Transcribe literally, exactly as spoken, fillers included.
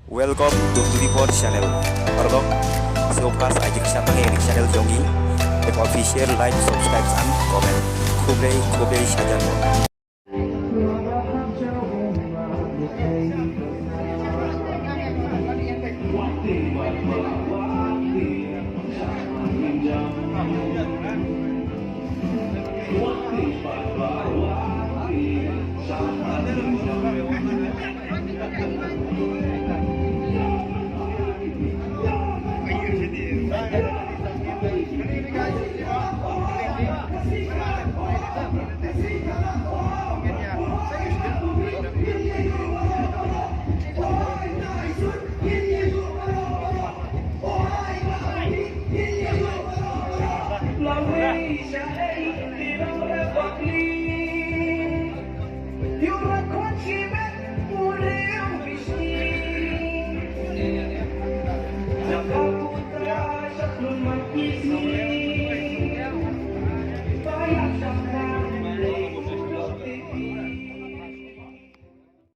Welcome to Tulipor channel. Paralok, sngewbha sa ai jingshah tang ïa channel jong ngi. Te official like, subscribe and comment. Khublei, khublei shibun.